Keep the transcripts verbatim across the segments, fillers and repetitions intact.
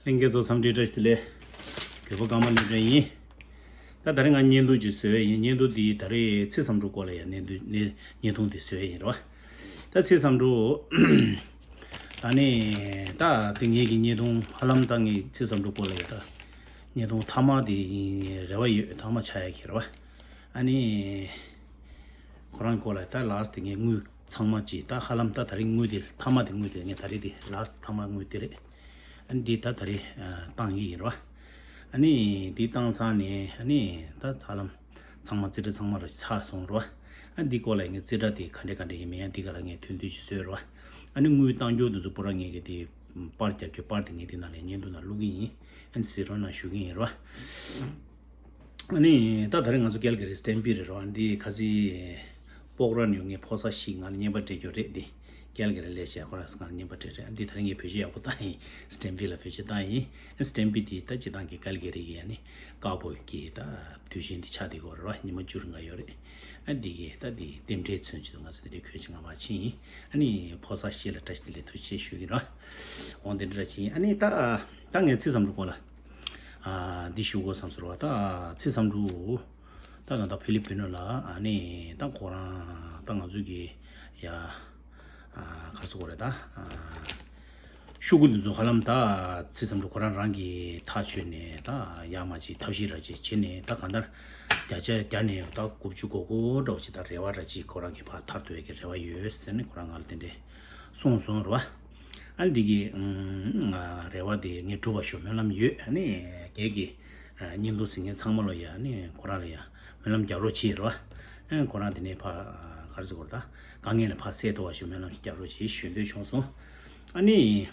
ལྷན་རྒྱས་ཚོ་འཚམས་འདྲི་བཀྲ་ཤིས་བདེ་ལེགས། གུས་པ་ཀརྨ་ལྷུན་གྲུབ་ཡིན། ད་ད་རེས་ང་བརྙན་ཐུང་ཅིག་བཟོས་ཡིན། བརྙན་ཐུང་འདི་ད་རེས་ཚེ་བསམ་གྲུབ་སྐོར་ལ་ཡང་བརྙན་ཐུང་བརྙན་ཐུང་འདི་བཟོས་ཡིན་རེད་བ། ད་ཚེ་བསམ་གྲུབ་ད་ནི་ད་དེ་ངེད་ཀྱི་བརྙན་ཐུང་ཧ་ལམ་ད་ངས་ཚེ་བསམ་གྲུབ་སྐོར་ལ་ཡང་ད་བརྙན་ཐུང་མཐའ་མ་དེ་ཡིན་རེ་བ་ཡོད། མཐའ་མ་ཆགས་ཡ་ཁྱེར་བ། ཨ་ནི། ཁོ་རང་སྐོར་ལ་ད་ལཱསི་དེ་ངས་དངུལ་ཚང་མ་ཅིག་ད་ཧ་ལམ་ད་ད་རེས་དངུལ་དེ་མཐའ་མ་དེ་དངུལ་དེ་ངས་ད་རེས་དེ་ལཱསི་མཐའ་མ་དངུལ་དེ་རེད། ཨ་ནི་འདི་ད་ད་རེས་བཏང་གི་ཡིན་རོ། ཨ་ནི་འདི་བཏང་ཚར་ནས་ཨ་ནི་ད་ཧ་ལམ་ཚང་མ་རྩིས་ཁྲ་ཚང་མ་ར་ཆགས་སོང་རོ། ཨ་འདི་སྐོར་ལ་ངས་རྩིས་ཁྲ་དེ་ག་འདྲས་ག་འདྲས་ཡིན་མིན་ཡང་འདི་ག་ལ་ངས་དོན་བསྡུས་ཅིག་བཟོས་རོ། ཨ་ནི་དངུལ་བཏང་རྒྱུ་འདི་ཚོ་པུ་ར་ངས་གི་དེ་པར་རྒྱབ་རྒྱུ་པར་དེ་ངས་འདི་ནང་ལ་བརྙན་ཐུང་ནང་བླུག་གི་ཡིན། ཨ་ནི་གཟིགས་རོགས་གནང་ཞུ་གི་ཡིན་རོ། ཨ་ནི་ད་ད་རེས་ང་ཚོ་ཀལ་ག་རི་སི་ཊེམ་པི་རེད་རོ། ཨ་འདི་ཁ་སི་སྤོག་ར་ནས་ངའི་ཕོ་གསར་ཞིག་ང་ལ་རྔན་པ་སྤྲད་རྒྱུ་རེད། འདི་ཀལ་ག་རི་ལས་བྱས་ཁོ་རང་ང་ལ་རྔན་པ་སྤྲད་རེད། ཨ་འདི་ད་རེས་ངས་བེད་སྤྱོད་ཡག་པོ་བཏང་ཡིན། སི་ཊེམ་པི་ལ་བེད་སྤྱོད་བཏང་ཡིན། ཨ་སི་ཊེམ་པི་འདི་ད་སྤྱི་བཏང་གི་ཀལ་ག་རི་གི་ཨ་ནི་ཀ་བོ་གི་ད་དུས་ཆེན་འདི་ཆགས་བསྡད་ཡོད་རེད་རོ། ཉི་མ་བཅུ་རེ་འགའ་ཡོད་རེད། ཨ་འདི་གི་ད་འདི་རྟེན་འབྲེལ་མཚོན་ཆེད་དུ་ང་ཚོ་འདི་འདྲའི་གོས་ཅིག་ང་མ་ཕྱིན་ཡིན། ཨ་ནི་ཕོ་གསར་ཞིག་ལ་བཀྲ་ཤིས་བདེ་ལེགས་ཐུགས་རྗེ་ཆེ་ཞུ་གི་རོ། འོང་དེ་འདྲ་ཕྱིན་ཡིན། ཨ་ནི་ད་ད་ངས་ཚེ་བསམ་གྲུབ་སྐོར་ལ། ཨ་འདི་ཞུ་དགོས་བསམ་སོང་རོ། ད་ཚེ་བསམ་གྲུབ་ད་ད་ད་ཕི་ལི་པི་ནོ་ལ་ཨ་ནི་ད་ཁོ་རང་ད་ང་ཚོ་གི་ཡ་ཨ་ག་རེ་ཟེར་དགོས་རེད། ད་ཨ་ཤོག་གུ་འདི་ཚོ་ཧ་ལམ་ད་ཚེ་བསམ་གྲུབ་ཁོ་རང་རང་གི་ཐག་ཆོད་ནས་ད་ཡར་མར་ཅིག་ཐབས་ཤེས་ར་ཅིག་བྱས་ནས་ད་གང་ལྟར་བརྒྱ་ཆ་བརྒྱ་ནས་ད་དགུ་བཅུ་གོ་གོ་འདྲ་བོ་ཅིག་ད་རེ་བ་ར་ཅིག་ཁོ་རང་གི་ཕར་ཐར་ཐུབ་ཡས་ཀྱི་རེ་བ་ཡོད་ཟེར་ནས་ཁོ་རང་ང་ལ་དེ་འདྲས་གསུངས་སོང་རོ། ཨ་ནི་འདི་གི་ཨུམ་ང་རེ་བ་དེ་ངས་འགྲུབ་པ་ཤོག་སྨོན་ལམ་ཡོད། ཨ་ནི་ངེད་ཀྱི་ཨ་བརྙན་ཐུང་གཟིགས་མཁན་ཚང་མ་ལ་ཡ་ཨ་ནི་ཁོ་རང་ལ་ཡ་སྨོན་ལམ་རྒྱག་རོགས་བྱེད་རོ། ཨ་ཁོ་རང་དེ་ནས་ཕ་ག་རེ་ཟེར་དགོས་རེད། ད་དཀའ་ངལ་ལ་ཕ་སེལ་ཐུབ་པ་ཤོག་སྨོན་ལམ་ཞིག་རྒྱག་རོགས་བྱེད་ཞུ་འདོད་བྱུང་སོང་། ཨ་ནི།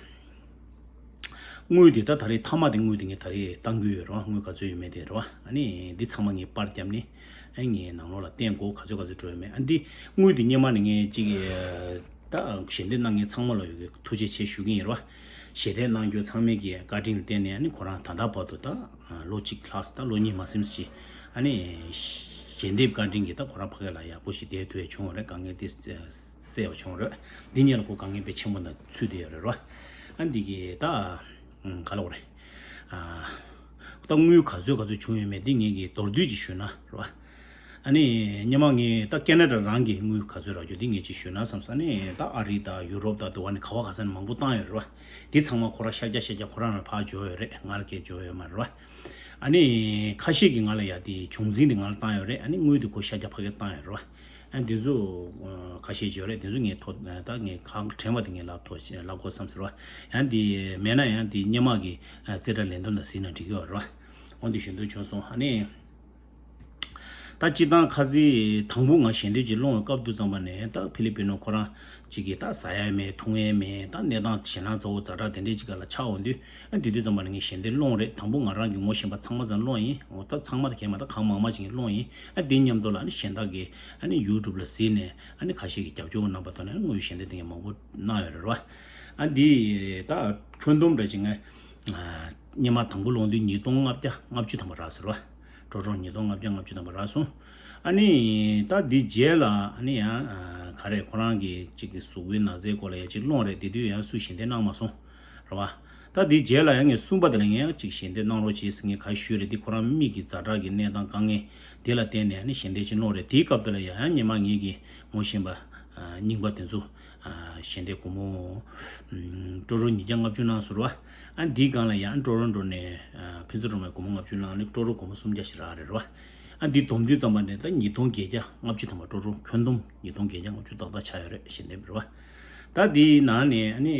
དངུལ་དེ་ད་ད་རེས་མཐའ་མ་དེ་དངུལ་དེ་ངས་ད་རེས་བཏང་གི་ཡོད་རེད་བ། དངུལ་ག་ཚོད་ཡོད་མེད་དེ་རེད་བ། ཨ་ནི་འདི་ཚང་མ་ངས་པར་བརྒྱབ་ནས་ཨ་ངས་ནང་ལོགས་ལ་བསྟན་དགོས། ག་ཚོད་ག་ཚོད་འགྲོ་ཡོད་མེད། ཨ་འདི་དངུལ་དེ་སྔོན་མ་ནས་ངས་ཅིག་ད་ཞལ་འདེབས་གནང་མཁན་ཚང་མ་ལ་ཡོད་གི་ཐུགས་རྗེ་ཆེ་ཞུ་གི་ཡིན་རེད་བ། ཞལ་འདེབས་གནང་རྒྱུ་ཚང་མས་ཀྱི་བཀའ་དྲིན་ལ་བརྟེན་ནས་ཨ་ནི་ཁོ་རང་ད་ལྟ་བར་དུ་ད་ལོ་གཅིག་ལྷག་ད་ལོ་གཉིས་མ་ཟིན་ཅིག་ཨ་ནི་ཞལ་འདེབས་བཀའ་དྲིན་གྱིས་ད་ཁོ་རང་ཕ་གི་ལ་ཡག་པོ་ཞིག་བསྡད་ཐུབ་ཡ་བྱུང་བ་རེད། དཀའ་ངལ་དེ་སེལ་བ་བྱུང་རེད། འདི་གཉིས་ལ་ཁོ་དཀའ་ངལ་དཔེ་ཆེན་པོ་ན་ཚུད་བསྡད་ཡོད་རེད་རོ། ཨ་འདི་གི་ད་ག་ལ་བ་རེད། ད་དངུལ་ག་ཚོད་ག་ཚོད་བྱུང་ཡོད་མེད་འདི་ངེད་ཀྱི་མདོར་བསྡུས་ཅིག་ཞུས་ན་རོ། ཨ་ནི་སྔོན་མ་ངས་ད་ཀེ་ན་ཌ་རང་གི་དངུལ་ག་ཚོད་རག་རྒྱུ་འདི་ངས་ཅིག་ཞུས་ན་བསམ་སོང་། ཨ་ནི་ད་ཨ་རི་དང་ཡུ་རོབ་དང་དུ་བ་ནི་ག་བ་ག་ས་ནས་མང་པོ་བཏང་ཡོད་རེད་བ། འདི་ཚང་མ་ཁོ་རང་ཤར་རྒྱག་ཤར་རྒྱག་ཁོ་རང་ལ་ཕར་འབྱོར་ཡོད་རེད། ང་ལ་སྐད་འབྱོར་ཡོད་མ་རེད་བ། ཨ་ནི་ཁ་ཤས་ཀྱིས་ང་ལ་ཡ་དེ་བྱུང་འཛིན་དེ་ང་ལ་བཏང་ཡོད་རེད། ཨ་ནི་དངུལ་དེ་ཁོ་ཤར་རྒྱག་ཕ་གིར་བཏང་ཡོད་རེད་བ། ཨ་འདི་ཚོ་ཁ་ཤས་ཅིག་ཡོད་རེད། དེ་ཚོ་ངས་ཐོ་ད་ངས་གང་དྲན་པ་དེ་ངས་ལབ་ཐོ་ལབ་དགོས་བསམ་ཟེར་བ། ཡང་དེ་མེད་ན་ཡང་དེ་སྔོན་མ་གི་རྩིས་ཁྲ་ལེན་དོན་དང་གཟིགས་ན་འགྲིག་གི་ཡོད་རེད་བ། འོ་འདི་ཞུ་འདོད་བྱུང་སོང་། ཨ་ནི། ད་སྤྱིར་བཏང་ཁ་སང་དང་པོ་ང་ཞལ་འདེབས་ཅིག་སློང་བའི་སྐབས་དུས་ཙམ་པ་ནས་ད་ཕི་ལི་པི་ནོ་ཁོ་རང་ཅིག་གིས་ད་ཟ་ཡ་མེད་འཐུང་ཡ་མེད། ད་གནས་སྟངས་ཞེད་སྣང་ཚ་བོ་ཛ་དྲག་དེ་འདྲས་ཅིག་ག་ལ་ཆགས་འོང་དུས། ཨ་དེ་དུས་ཙམ་པ་ནས་ངས་ཞལ་འདེབས་སློང་རེད། དང་པོ་ང་རང་གི་ངོ་ཤེས་པ་ཚང་མ་ཚང་སློང་ཡིན། འོ་ད་ཚང་མ་ད་གས་མ་ད་གང་མང་མང་ཅིག་གིས་སློང་ཡིན། ཨ་དེ་མཉམ་དུ་ལ་ཨ་ནི་གཞན་དག་གིས་ཨ་ནི་ཡུ་ཊུབ་ལ་གཟིགས་ནས་ཨ་ནི་ཁ་ཤས་ཀྱིས་རྒྱབ་སྐྱོར་གནང་པ་དང་ནི་དངུལ་ཞལ་འདེབས་དེ་ངས་མང་པོ་གནང་ཡོད་རེད་བ། ཨ་འདི་ད་ཁྱོན་བསྡོམས་འདྲ་ཅིག་ང་སྔོན་མ་དང་པོ་སློང་དུས་ཉིས་སྟོང་ལྔ་བརྒྱ་ལྔ་བཅུ་ཐམ་པ་རག་ཟེར་བ། ཀྲོ་ཀྲོ་ཉིས་སྟོང་ལྔ་བརྒྱ་ལྔ་བཅུ་ཐམ་པ་རག་སོང་། ཨ་ནི་ད་འདི་རྗེས་ལ་ཨ་ནི་ཡང་ག་རེ་ཁོ་རང་གི་ཅིག་གི་གཟུགས་པོའི་ན་ཚའི་སྐོར་ལ་ཡང་ཅིག་སློང་རེད། དེ་དུས་ཡང་སུས་ཞལ་འདེབས་གནང་མ་སོང་། རེད་བ། ད་འདི་རྗེས་ལ་ཡང་ངས་གསུམ་པ་དེ་ལ་ངས་ཡང་ཅིག་ཞལ་འདེབས་གནང་རོགས་བྱེད་ཟེར་ངས་ག་ཞུས་རེད། འདི་ཁོ་རང་མིག་གི་ཛ་དྲག་གི་གནས་སྟངས་དཀའ་ངལ་དེ་ལ་བརྟེན་ནས་ཨ་ནི་ཞལ་འདེབས་ཅིག་གནང་རེད། དེའི་སྐབས་དེ་ལ་ཡང་ཡང་སྔོན་མ་ངེད་ཀྱི་ངོ་ཤེས་པ་རྙིང་པ་དེ་ཚོ་ཞལ་འདེབས་སྒོར་མོ་ཀྲོ་ཀྲོ་ཉིས་བརྒྱ་ལྔ་བཅུ་གནང་སོང་རེད་བ། ཨ་འདིའི་སྒང་ལ་ཡང་ཀྲོ་ཀྲོ་འགྲོ་ནས་ཕུན་ཚོགས་སྒྲོལ་མས་སྒོར་མོ་ལྔ་བཅུ་གནང་ནས་ཀྲོ་ཀྲོ་སྒོར་མོ་སུམ་བརྒྱ་ཞིག་རག་རེད་བ། ཨ་འདི་བསྡོམས་དུས་ཙམ་པ་ནས་ད་ཉིས་སྟོང་བརྒྱད་བརྒྱ་ལྔ་བཅུ་ཐམ་པ་ཀྲོ་ཀྲོ་ཁྱོན་བསྡོམས་ཉིས་སྟོང་བརྒྱད་བརྒྱ་ལྔ་བཅུ་ཏག་ཏག་ཆགས་ཡོད་རེད། ཞལ་འདེབས་རེད་བ། ད་འདིའི་ནང་ནས་ཨ་ནི་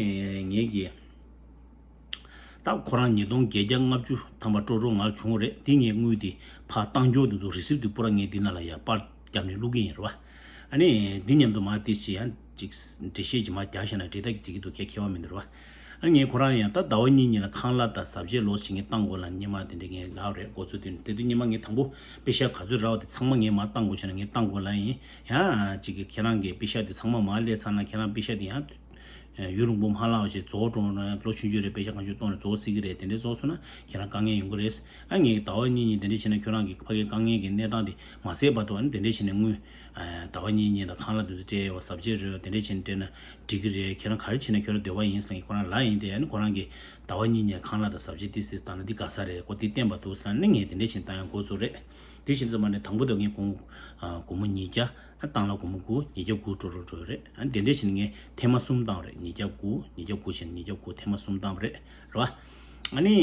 ངེད་ཀྱི་ད་ཁོ་རང་ཉིས་སྟོང་བརྒྱད་བརྒྱ་ལྔ་བཅུ་ཐམ་པ་ཀྲོ་ཀྲོ་ང་ལ་བྱུང་རེད། དེ་ངས་དངུལ་དེ་ཕར་བཏང་རྒྱུ་དེ་ཚོ་རི་སིབ་དེ་པུ་ར་ངས་འདི་ནང་ལ་ཡ་པར་བརྒྱབ་ནས་བླུག་གི་ཡིན་རེད་བ། ཨ་ནི་འདི་མཉམ་དུ་མ་དེ་ཅི་ཡང་ཅིག་འགྲེལ་བཤད་ཅིག་མ་རྒྱག་ཤེས་ན་འགྲིག་ད་འགྲིག་གི་འདུག་ཁྱད་ཁྱད་པར་མི་འདུག་རེད་བ། ཨ་ནི་ངས་ཁོ་རང་ཡང་ད་ཟླ་བ་གཉིས་གཉིས་ལ་ཁང་གླ་དང་ཟབ་ཆས་ལོས་བྱེད་ངས་བཏང་དགོས་ལ་སྔོན་མ་དེ་འདྲ་ངས་ལབ་རེད། འགོ་ཚུགས་དུས་དེ་དུས་སྔོན་མ་ངས་དང་པོ་པེ་ཤག་ག་ཚོད་རག་པ་དེ་ཚང་མ་ངས་མར་བཏང་དགོས་བྱས་ན་ངས་བཏང་དགོས་ལ་ཡིན། ཡང་ཅིག་གི་ཁྱེད་རང་གི་པེ་ཤག་དེ་ཚང་མ་མར་སླེབས་ཚར་ན་ཁྱེད་རང་པེ་ཤག་དེ་ཡང་ ཡུན་རིང་པོ་མ་ལྷག་པ་ཞིག་རྫོགས་འགྲོ་ན་ལོ་ཆུང་ཆུང་རེད། པེ་ཤ་གང་བྱུང་གཏོང་ནས་རྫོགས་སྲིད་ཀྱི་རེད། དེ་འདྲས་རྫོགས་སོང་ན་ཁྱེད་རང་དཀའ་ངལ་ཡོང་གི་རེད། ཨ་ངས་ཟླ་བ་གཉིས་གཉིས་དེ་འདྲས་བྱས་ན་ཁྱོད་རང་གི་ཕ་གིའི་དཀའ་ངལ་གྱི་གནས་སྟངས་དེ་མ་སེལ་བར་དུ་ཨ་ནི་དེ་འདྲས་བྱས་ནས་དངུལ་ཟླ་བ་གཉིས་གཉིས་དང་ཁང་གླ་དེ་ཚོ་སྤྲད་ཡོད་པ་ཟབ་ཆས་རེད། དེ་འདྲས་བྱས་ནས་སྤྲད་ན་འགྲིག་གི་རེད། ཁྱེད་རང་ག་རེ་བྱས་ན་ཁྱོད་རང་འདོད་པ་ཡིན་ཟེར་ནས་ཁོ་རང་ལབ་ཡིན་ཏེ། ཨ་ནི་ཁོ་རང་གིས་ཟླ་བ་གཉིས་གཉིས་ཁང་གླ་དང་ཟབ་ཆས་ཏོག་ཙམ་བཏང་ན་འདི་དགའ་ས་རེད། ཁོ་འདི་བསྟན་པ་འདུག་ཟེར་ནས་ངས་དེ་འདྲས་བྱས་ནས་བཏང་ཡོང་འགོ་ཚུགས་རེད། དེ་བཞིན་དུ་མ་ནས་དང་པོ་དང་ངས་སྒོར་སྒོར་མོ་ཉིས་བརྒྱ། ཨ་བཏང་ལ་སྒོར་མོ་དགུ། ཉིས་བརྒྱ་དགུ་འགྲོ་འགྲོ་འགྲོ་རེད། ཨ་དེ་འདྲས་བྱས་ནས་ངས་ཐེངས་མ་གསུམ་བཏང་བ་རེད། ཉིས་བརྒྱ་དགུ། ཉིས་བརྒྱ་དགུ་བྱས་ནས་ཉིས་བརྒྱ་དགུ་ཐེངས་མ་གསུམ་བཏང་བ་རེད། རེད་བ། ཨ་ནི་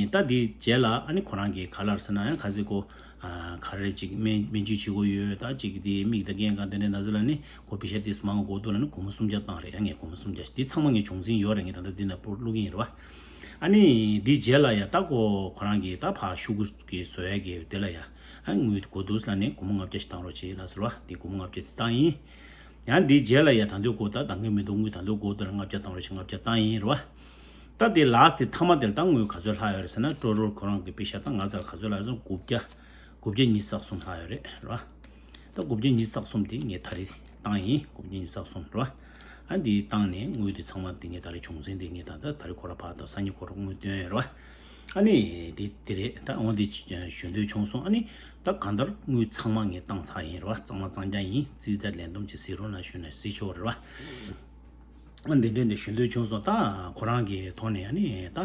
ད་དེ་རྗེས་ལ་ཨ་ནི་ཁོ་རང་གིས་ག་ལབ་ཟེར་ན། ཡང་ག་ཚོད་ཁོ་ཨ་ག་རེ་ཅིག་སྨན་སྨན་བཅོས་བྱེད་དགོས་ཡོད། ད་ཅིག་དེ་མིག་དང་རྐན་གང་དེ་འདྲས་ན་ཟེར་ལ་ནི་ཁོ་པེ་ཤ་ཏོག་ཙམ་མང་དགོས་འདུག་ལ་ནི་སྒོར་མོ་སུམ་བརྒྱ་བཏང་རེད། ཡང་ངས་སྒོར་མོ་སུམ་བརྒྱ། དེ་ཚང་མ་ངས་བྱུང་འཛིན་ཡོད་རེད། ངས་ད་ལྟ་འདི་ན་པོར་བླུག་གིན་ཡིན། རེད་བ། ཨ་ནི་དེ་རྗེས་ལ་ཡ་ད་ཁོ་ཁོ་རང་གིས་ད་ཕར་ཤོག་གུ་གི་བཟོ་ཡ་གི་དེ་ལ་ཡ། ཨ་དངུལ་དགོས་འདུག་ཟེར་ལ་ནི་སྒོར་མོ་ལྔ་བརྒྱ་ཞིག་བཏང་རོགས་བྱེད་ལ་ཟེར་བ། དེ་སྒོར་མོ་ལྔ་བརྒྱ་དེ་བཏང་ཡིན། ཡང་དེའི་རྗེས་ལ་ཡ་ད་འདོད་སྐོར་ད་ད་གིན་མི་འདུག་དངུལ་ད་འདོད་སྐོར་དེ་ལ་ལྔ་བརྒྱ་བཏང་རོགས་བྱེད། ལྔ་བརྒྱ་བཏང་ཡིན། རེད་བ། ད་དེ་ལཱ་སི་ཊི་དེ་མཐའ་མ་དེ་ལ་ད་དངུལ་ག་ཚོད་ལྷག་ཡོད་རེད་ཟེར་ན། ཀྲོ་ཀྲོ་ཁོ་རང་གི་པེ་ཤ་ད་ང་ཚོར་ག་ཚོད་ལྷག་ཡོད་ཟེར་ན་དགུ་བརྒྱ། དགུ་བརྒྱ་ཉི་ཤུ་རྩ་གསུམ་ལྷག་ཡོད་རེད། རེད་བ། ད་དགུ་བརྒྱ་ཉི་ཤུ་རྩ་གསུམ་དེ་ངས་ད་རེས་བཏང་ཡིན། དགུ་བརྒྱ་ཉི་ཤུ་རྩ་གསུམ། རེད་བ། ཨ་འདི་བཏང་ནས་དངུལ་དེ་ཚང་མ་དེ་ངས་ད་རེས་བྱུང་འཛིན་དེ་ངས་ད་ད་ད་རེས་ཁོ་ར་ཕར་ད་སང་ཉིན་ཁོ་ར་དངུལ་སྟོན་ཡོད། རེད་བ། ཨ་ནི་དེ་དེ་རེད། ད་འོ་དེ་ཞུ་འདོད་བྱུང་སོང་། ཨ་ནི་ད་གང་ལྟར་དངུལ་ཚང་མ་ངས་བཏང་ཚར་ཡིན། རེད་བ། གཙང་མ་གཙང་རྐྱང་ཡིན། རྩིས་ད་ལན་འདེབས་ཅིག་གཟིགས་རོགས་གནང་ཞུས་ནས་གཟིགས་ཆོག་རེད་བ། ཨ་འདི་འདྲས་འདྲས་ཞུ་འདོད་བྱུང་སོང་། ད་ཁོ་རང་གི་ཐོག་ནས་ཨ་ནི་ད་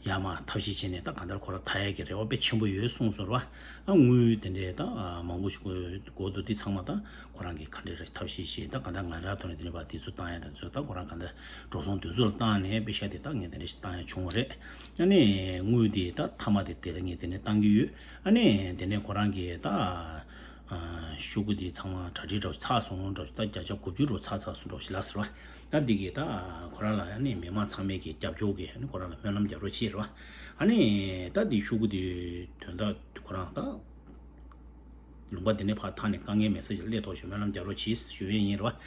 ཡར་མར་ཐབས་ཤེས་བྱས་ནས་ད་གང་ལྟར་ཁོ་ར་ཐར་ཡས་ཀྱི་རེ་བ་དཔེ་ཆེན་པོ་ཡོད་གསུངས་སོང་། རེད་བ། ཨ་དངུལ་དེ་འདྲས་ད་མང་པོ་ཞིག་དགོས་འདུག་དེ་ཚང་མ་ད་ཁོ་རང་གིས་ག་འདྲས་རེད་ཐབས་ཤེས་བྱས། ད་གང་ལྟར་ང་རང་ཐོག་ནས་དེ་འདྲས་པ་དེ་ཚོ་བཏང་ཡ་དང་ཚོ་ད་ཁོ་རང་གང་ལྟར་འགྲོ་སོང་དེ་ཚོ་ལ་བཏང་ནས་པེ་ཤ་དེ་ད་ངས་དེ་འདྲས་ཞིག་བཏང་ཡ་བྱུང་བ་རེད། ཨ་ནི་དངུལ་དེ་ད་མཐའ་མ་དེ་དེ་ལ་ངས་དེ་ནས་བཏང་གི་ཡོད། ཨ་ནི་དེ་ནས་ཁོ་རང་གིས་ད་ཤོག་གུ་དེ་ཚང་མ་གྲ་སྒྲིག་འདྲ་བོ་ཚར་སོང་འདྲ་བོ། ད་བརྒྱ་ཆ་དགུ་བཅུ་འདྲ་བོ་ཚར་ཚར་སོང་འདྲ་བོ་ཞིག་ལབ་ཟེར་བ། ད་འདི་གི་ད་ཁོ་རང་ལ་ཨ་ནི་མི་མང་ཚང་མས་ཀྱི་རྒྱབ་སྐྱོར་གྱི་ཨ་ནི་ཁོ་རང་ལ་སྨོན་ལམ་རྒྱབ་རོགས་བྱེད་རེད་བ། ཨ་ནི་ད་འདི་ཤོག་གུ་དེ་དོན་དག་ཁོ་རང་ད་ལུང་པ་འདི་ནས་ཕར་ཐར་ནས་དཀའ་ངལ་མེད་ས་ཞིག་སླེབས་ཐུབ་ཞེས་སྨོན་ལམ་རྒྱག་རོགས་གྱིས་ཞུ་ཡས་ཡིན་རེད་བ།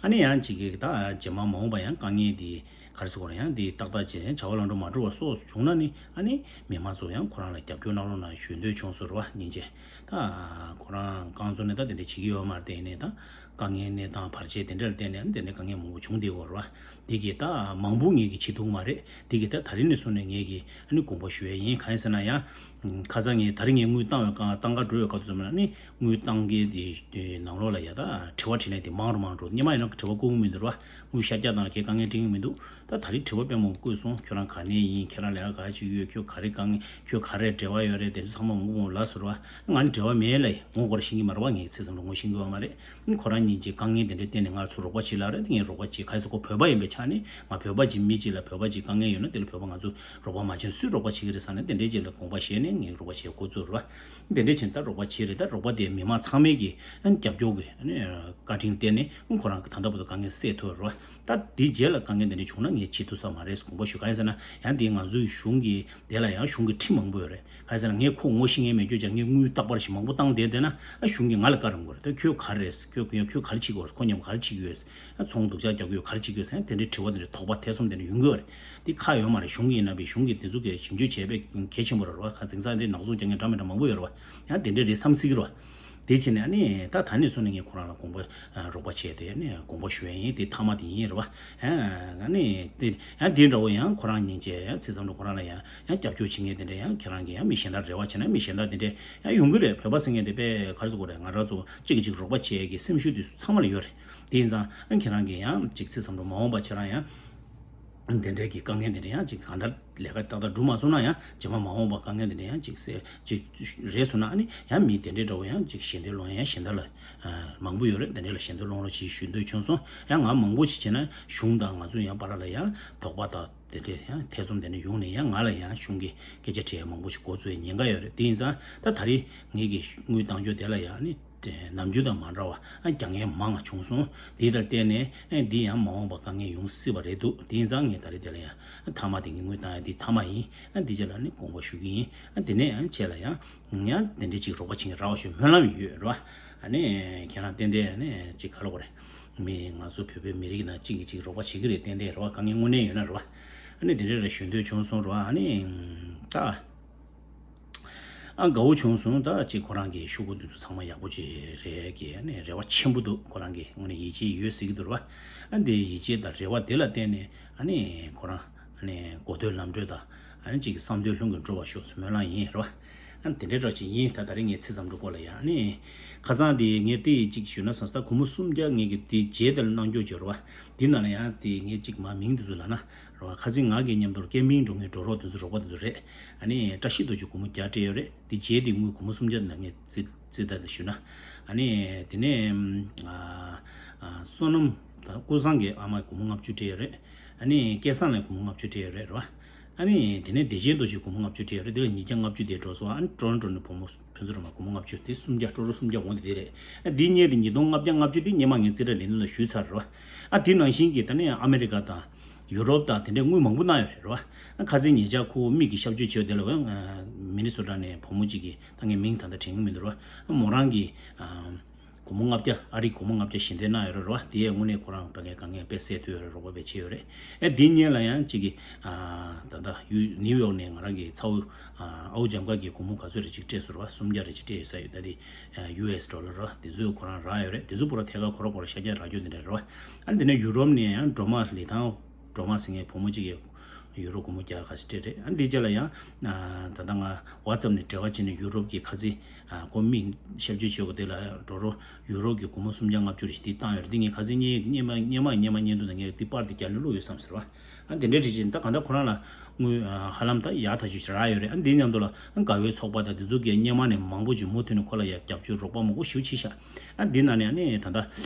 ཨ་ནི་ཡང་གཅིག་གིས་ད་རྗེས་མ་མ་འོངས་པ་ཡང་དཀའ་ངལ་འདི་ག་རེ་ཟེར་དགོས་རེད། ཡང་འདི་ཏག་ཏག་བྱས་བྱ་བ་ལམ་འགྲོ་མ་འགྲོ་བ་སོགས་བྱུང་ན་ནི་ཨ་ནི་མི་མང་ཚོ་ཡང་ཁོ་རང་ལ་རྒྱབ་སྐྱོར་གནང་རོགས་གནང་ཞུ་འདོད་བྱུང་སོང་རེད་བ། སྙིང་རྗེ། ད་ཁོ་རང་རྐང་བཙུགས་ནས་ད་དེ་འདྲ་བྱེད་ཀྱི་ཡོད་མ་རེད། དེ་ཡིན་ནའི་ད་དཀའ་ངལ་གནས་སྟངས་བར་ཆད་དེ་འདྲ་ལ་བརྟེན་ནས་ཨ་ནི་དེ་འདྲའི་དཀའ་ངལ་མང་པོ་བྱུང་བསྡད་ཡོད་རེད་བ། དེ་གི་ད་མང་པོ་ངེད་ཀྱིས་བྱེད་ཐུབ་མ་རེད། དེ་གི་ད་ད་རིང་ནས་བཟུང་ནས་ངེད་ཀྱིས་ཨ་ནི་དགོངས་པ་ཞུ་ཡས་ཡིན། གང་ཡིན་ཟེར་ན་ཡང་ཁ་སང་ངས་ད་རིང་ངས་དངུལ་བཏང་བའི་སྐབས་བཏང་ག་འགྲོ་བའི་སྐབས་དུ་ཙམ་ལ་ནི་དངུལ་བཏང་གི་དེ་ནང་ལོགས་ལ་ཡ་ད་དྲི་བ་དྲིས་ལན་དེ་མང་རུ་མང་རུ། སྔོན་མ་ཡིན་ན་དྲི་བ་བཀོད་ཀྱི་མི་འདུག་ར་བ། དངུལ་ཤར་རྒྱག་སྟངས་ལ་ཁྱེད་དཀའ་ངལ་འཕྲད་ཀྱི་མི་འདུག་ད་ད་རིང་དྲི་བ་དཔེ་མང་པོ་བཀོད་སོང་། ཁྱོད་རང་ག་ནས་ཡིན། ཁྱེད་རང་ལས་ཀ་ག་ཅིག་ཡོད། ཁྱོད་ག་རེ་དཀའ་ངལ། ཁྱོད་ག་རེ་འབྲེལ་བ་ཡོད་རེད། དེ་ཚོ་ཚང་མ་མང་པོ་མང་པོ་ལབ་སོང་ར་བ། ང་ནི་འབྲེལ་བ་མེད་ལབ་ཡིན། ངོ་སྐོར་ཤེས་ཀྱི་མ་རེད་བ། ངས་ཚེ་བསམ་རུ་ངོ་ཤེས་ཀྱི་ཡོད་མ་རེད། ཁོ་རང་གཉིས་ཀྱིས་དཀའ་ངལ་དེ་འདྲ་བསྟན་ནས་ང་ཚོ་རོགས་པ་བྱེད་ལབ་རེད། ངས་རོགས་པ་བྱེད། ག་རེ་ཟེར་ཁོ་བོད་པ་ཡིན་པའི་ཆ་ནས་ང་བོད་པ་ཅིག་མི་གཅིག་ལ་བོད་པ་ཅིག་དཀའ་ངལ་ཡོད་ན་དེ་ལ་བོད་པ་ང་ཚོ་རོགས་པ་མ་བྱས་ན་སུས་རོགས་པ་བྱེད་ཀྱི་རེད་བསམ་ནས་དེ་འདྲའི་ཅིག་ལ་དགོངས་པ་བཞེས་ནས་ངས་རོགས་པ་བྱེད་འགོ་བཙུགས་རེད་བ། དེ་འདྲ་བྱས་ནས་ད་རོགས་པ་བྱེད་རེད། ད་རོགས་པ་དེ་མི་མང་ཚང་མས་ཀྱི་རྒྱབ་སྐྱོར་གྱི་བཀའ་དྲིན་བརྟེན་ནས་ཁོ་རང་གི་ད་ལྟ་བར་དུ་དཀའ་ངལ་སེལ་ཐུབ་རེད་བ། ད་དེའི་རྗེས་ལ་དཀའ་ངལ་དེ་འདྲ་བྱུང་ན་ངས་བྱེད་ཐུབ་ས་མ་རེད་དགོངས་པ་ཞུ། གང་ཡིན་ཟེར་ན་ཡང་དེ་ང་ཚོའི་གཞུང་གི་དེ་ལ་ཡང་གཞུང་གི་ཁྲིམས་མང་པོ་ཡོད་རེད། གང་ཡིན་ཟེར་ན་ངས་ཁོ་ངོ་ཤེས་མཁན་མེད། ཁྱོད་ཀྱང་ངས་དངུལ་རྟག་པར་ཞིག་མང་པོ་བཏང་བསྡད་བསྡད་ན་ཨ་གཞུང་གིས་ང་ལ་བཀའ་རམ་དགོས་རེད། ད་ཁྱོད་ག་རེ་རེད། ཁྱོད་ཁྱོད་ཁྱོད་ག་རེ་བྱེད་ཀྱི་ཡོད་རེད། ཁོ་མཉམ་ག་རེ་བྱེད་ཀྱི་ཡོད་རེད། ཨ་ཚོང་སྡུག་ཅག་རྒྱག་གི་ཡོད། ག་རེ་བྱེད་ཀྱི་ཡོད་ཟེར་ན་དེ་འདྲའི་དྲི་བ་དེ་འདྲ་དོགས་པ་ཐེ་ཚོམ་དེ་འདྲ་ཡོང་གི་ཡོད་རེད། འདི་ཁག་ཡོད་མ་རེད། གཞུང་གིས་ཡིན་ན་བས་གཞུང་གིས་དེ་ཚོ་གི་ཞིབ་འཇུག་བྱས་པས་གལ་ཆེན་པོ་རེད་བ། ཁ་དེང་སང་འདི་ནག་ཚོང་རྒྱག་མཁན་འདྲ་མི་འདྲ་མང་པོ་ཡོད་རེད་བ། ཡང་དེ་འདྲའི་རེད་བསམ་སྲིད་ཀྱི་རེད་བ། དེ་བྱས་ནས་ཨ་ནི་ད་ད་ནས་བཟུང་ནས་ངས་ཁོ་རང་ལ་དགོངས་པ་རོགས་པ་བྱས་ཏེ་ཨ་ནི་དགོངས་པ་ཞུ་ཡ་ཡིན། དེ་མཐའ་མ་དེ་ཡིན་རེད་བ། ཨ་ནི་དེ་ཡང་དེ་འདྲ་བོ་ཡང་ཁོ་རང་ཉིན་བྱས་ཡང་ཚེ་བསམ་འགྲུབ་ཁོ་རང་ལ་ཡང་ཡང་རྒྱབ་སྐྱོར་བྱེད་མཁན་དེ་འདྲ་ཡང་ཁྱེད་རང་གིས་ཡང་མི་གཞན་དག་རེ་བ་བྱས་ན་མི་གཞན་དག་དེ་འདྲ་ཡང་ཡོང་གི་རེད། བོད་པ་ཟེར་མཁན་དེ་དཔེ་ག་རེ་ཟེར་དགོས་རེད། ང་རང་ཚོ་གཅིག་གིས་གཅིག་རོགས་པ་བྱེད་ཡ་གི་སེམས་ཤུགས་དེ་ཚོ་ཚང་མ་ལ་ཡོད་རེད། དེ་ཡིན་ཙང་ཨ་ཁྱེད་རང་གིས་ཡང་ཅིག་ཚེ་བསམ་འགྲུབ་མ་འོངས་པ་ཁྱེད་རང་ཡང་དེ་འདྲའི་གི་དཀའ་ངལ་དེ་འདྲ་ཡང་ཅིག་གང་ལྟར་ལས་ཀ་ཏག་ཏག་འགྲུབ་མ་སོང་ན་ཡང་རྗེས་མ་མ་འོངས་པ་དཀའ་ངལ་དེ་འདྲ་ཡང་ཅིག་སེ་ཅིག་རེད་སོང་ན་ཨ་ནི་ཡང་མི་དེ་འདྲའི་འདྲ་བོ་ཡང་ཅིག་ཞལ་འདེབས་སློང་ཡང་གཞན་དག་ལ་མང་པོ་ཡོད་རེད། དེ་འདྲ་ལ་ཞལ་འདེབས་སློང་རོགས་གྱིས་ཞུ་འདོད་བྱུང་སོང་། ཡང་ང་མང་པོ་ཞིག་བྱས་ན་གཞུང་དང་ང་ཚོ་ཡང་བར་ལ་ཡང་དོགས་པ་དང་དེ་འདྲ་ཡང་ཐེ་ཚོམ་དེ་འདྲ་ཡོང་ནས་ཡང་ང་ལ་ཡང་གཞུང་གི་སྐད་ཆ་དྲི་ཡ་མང་པོ་ཞིག་འགོ་ཚུགས་ཡ་ཉེན་ཁ་ཡོད་རེད། དེ་ཡིན་ཙང་ད་ད་རེས་ངེད་ཀྱི་དངུལ་བཏང་རྒྱུ་དེ་ལ་ཡང་ནི། དེ་ནམ་རྒྱུན་དང་མ་འདྲ་བ་ཨ་རྒྱ་ངན་མང་བ་བྱུང་སོང་། དེ་ལྟར་བརྟེན་ནས་ཨ་འདི་ཡང་མ་འོངས་པ་དཀའ་ངལ་ཡོང་སྲིད་པ་རེད་འདུག་དེ་ཡིན་ཙང་ངས་ད་རེས་དེ་ལ་ཡང་ཨ་མཐའ་མ་དེ་ངས་དངུལ་བཏང་ཡ་འདི་མཐའ་མ་ཡིན། ཨ་འདི་རྗེས་ལ་ནི་དགོངས་པ་ཞུ་གི་ཡིན། ཨ་དེ་ནས་ཡང་ཁྱེད་ལ་ཡང་ཡང་དེ་འདྲའི་ཅིག་རོགས་པ་བྱེད་མཁན་རག་པ་ཞུ་སྨོན་ལམ་ཡོད་རེད་བ། ཨ་ནི་ཁྱེད་རང་ཏན་ཏན་ཨ་ནི་ཅིག་ག་ལབ་དགོས་རེད། མི་ང་ཚོ་བོད་པའི་མི་རིགས་ནང་གཅིག་གིས་གཅིག་རོགས་པ་བྱེད་ཀྱི་རེད། ཏན་ཏན་རེད་བ། དཀའ་ངལ་དངོས་གནས་ཡོད་ན་རེད་བ། ཨ་ནི་དེ་འདྲའི་རེ་ཞུ་འདོད་བྱུང་སོང་རེད་བ། ཨ་ནི་ད། ཨ་དགའ་བོ་བྱུང་སོང་། ད་ཅིག་ཁོ་རང་གི་ཤོག་གུ་འདི་ཚོ་ཚང་མ་ཡག་པོ་ཅིག་རེད་གི། ཨ་ནི་རེ་བ་ཆེན་པོ་འདུག་ཁོ་རང་གི་དངོས་གནས་ཡིད་ཆེས་ཡོད་ཟེར་གི་འདུག་ར་བ། ཨ་འདི་ཡིད་ཆེས་དང་རེ་བ་དེ་ལ་བརྟེན་ནས་ཨ་ནི་ཁོ་རང་ཨ་ནི་གོ་ཐོས་ལམ་བགྲོད་དང་ཨ་ནི་ཅིག་གི་བསམ་དོན་ལྷུན་གྱིས་འགྲུབ་པར་ཤོག་ཟེར་སྨོན་ལམ་ཡིན་ར་བ། ཨ་ནི་དེ་འདྲའི་འདྲ་ཅིག་ཡིན། ད་ད་རེས་ངའི་ཚིག་ཙམ་འདྲ་སྐོར་ལ་ཡ་ཨ་ནི་ཁ་སང་དེ་ངས་དེ་ཅིག་ཞུས་ན་བསམ་སོང་། ད་སྒོར་མོ་སུམ་བརྒྱ་ངས་ཀྱི་དེ་རྗེས་དེ་ལ་གནང་རྒྱུ་བྱོས་ར་བ། དེ་ནང་ལ་ཡང་དེ་ངས་ཅིག་མ་མིང་དེ་ཚོ་ལབ་ན། རེད་བ། ཁ་སང་ང་གི་མཉམ་དུ་ཀེམ་པིང་འགྲོ་མཁན་འགྲོ་རོགས་དེ་ཚོ་རོགས་པ་དེ་ཚོ་རེད། ཨ་ནི་བཀྲ་ཤིས་རྡོ་རྗེ་སྒོར་མོ་བརྒྱ་སྤྲད་ཡོད་རེད། དེ་རྗེས་དེ་དངུལ་སྒོར་མོ་སུམ་བརྒྱ་ནང་ངས་རྩིས་རྩིས་ལྟ་དེ་ཞུས་ན། ཨ་ནི་དེ་ནས་ཨ་ཨ་བསོད་ནམས་དང་ཀུན་བཟང་གི་ཨ་མ་སྒོར་མོ་ལྔ་བཅུ་སྤྲད་ཡོད་རེད། ཨ་ནི་སྐལ་བཟང་ལགས་སྒོར་མོ་ལྔ་བཅུ་སྤྲད་ཡོད་རེད། རེད་བ། ཨ་ནི་དེ་ནས་བདེ་ཆེན་རྡོ་རྗེ་སྒོར་མོ་ལྔ་བཅུ་སྤྲད་ཡོད་རེད། དེ་ལ་ཉིས་བརྒྱ་ལྔ་བཅུ་དེ་འགྲོ་སོང་། ཨ་ནི་ཊོ་རོན་ཊོ་ནས་བུ་མོ་ཕུན་ཚོགས་རང་མ་སྒོར་མོ་ལྔ་བཅུ་དེ་སུམ་བརྒྱ། ཊོ་ཊལ་སུམ་བརྒྱ་འོང་དེ་དེ་རེད། ཨ་འདི་གཉིས་དེ་ཉིས་སྟོང་ལྔ་བརྒྱ་ལྔ་བཅུ་དེ་སྔོན་མ་ངས་རྩིས་ཁྲ་ལེན་དུས་ལ་ཞུས་ཚར་རེད་བ། ཨ་དེ་ནང་བཞིན་གྱི་ད་ནི་ཨ་མེ་རི་ཀ་དང་། ཡུ་རོབ་དང་དེ་འདྲའི་དངུལ་མང་པོ་གནང་ཡོད་རེད་རེད་བ། ཁ་སང་ཉེ་ཆར་ཁོ་མིག་གི་སྐྱབས་བཅོལ་བྱས་དེ་ལ་ཨ་མི་ནི་སོ་ཊ་ནས་བུ་མོ་གཅིག་གིས། ད་ངས་མིང་ད་ལྟ་དྲན་གྱི་མི་འདུག་རེད་བ། མོ་རང་གིས་ཨ་སྒོར་མོ་ལྔ་བརྒྱ། ཨ་རིའི་སྒོར་མོ་ལྔ་བརྒྱ་ཞལ་འདེབས་གནང་ཡོད་རེད་རེད་བ། དེ་ཡས་དངོས་གནས་ཁོ་རང་ཕ་གིའི་དཀའ་ངལ་དཔེ་སེལ་ཐུབ་ཡོད་རེད། རོགས་པ་དཔེ་བྱས་ཡོད་རེད། ཨ་དེ་སྔོན་ལ་ཡང་གཅིག་གིས་ཨ་ད་ལྟ་ཡུ་ནིའུ་ཡོག་ནས་ང་རང་གི་ཚ་བོ་ཨ་ཨའུ་འཇམ་དཀར་གྱིས་སྒོར་མོ་ག་ཚོད་རེ་གཅིག་སྤྲད་སོང་རེད་བ། སུམ་བརྒྱ་རེ་གཅིག་སྤྲད་ཡོད་ས་ཡོད། ད་དེ་ཡུ་ཨེས་ཌོ་ལར་རེད་བ། དེ་ཚོ་ཁོ་རང་རག་ཡོད་རེད། དེ་ཚོ་པུ་ར་ཐད་ཀར་ཁོ་ར་ཁོ་ར་ཤར་རྒྱག་རག་རྒྱུ་དེ་འདྲ་རེད་བ། ཨ་དེ་ནས་ཡུ་རོབ་ནས་ཡང་སྒྲོལ་མ་ལི་ཐང་སྒྲོལ་མ་ཟེར་མཁན་བུ་མོ་གཅིག་གིས་ཡུ་རོ་སྒོར་མོ་བརྒྱ་ག་ཚོད་སྤྲད་རེད། ཨ་འདི་རྗེས་ལ་ཡང་ཨ་ད་ལྟ་ང་ཝ་ཙབ་ནས་འབྲེལ་བ་བྱས་ནས་ཡུ་རོབ་ཀྱི་ཁ་སང་ཨ་ཁོ་མིག་སྐྱབས་བཅོལ་བྱེད་དགོས་དེ་ལ་འགྲོ་རོགས། ཡུ་རོབ་ཀྱི་སྒོར་མོ་སུམ་བརྒྱ་ལྔ་བཅུ་རེ་ཞིག་འདི་བཏང་ཡོད་རེད། འདི་ངས་ཁ་སང་སྔོན་སྔོན་མ་སྔོན་མ་སྔོན་མ་བརྙན་ཐུང་ནང་ངས་འདི་པར་འདི་རྒྱབ་ནས་བླུགས་ཡོད་བསམ་ཟེར་བ། ཨ་དེ་འདྲའི་རེད་ཅེས་ད་གང་ལྟར་ཁོ་རང་ལ་དངུལ་ཨ་ཧ་ལམ་ད་ཡག་ཐག་ཆོད་ཅིག་རག་ཡོད་རེད། ཨ་འདིའི་མཉམ་དུ་ལ་ཨ་དགའ་བའི་ཚོགས་པ་དང་འདི་ཚོ་གིས་སྔོན་མ་ནས་མང་པོ་ཅིག་མུ་མཐུད་ནས་ཁོ་ལ་ཡ་རྒྱབ་སྐྱོར་རོགས་པ་མང་པོ་ཞེ་པོ་བྱས་ཤག་ཨ་འདི་ནང་ནས་ཨ་ནི་ད་ལྟ་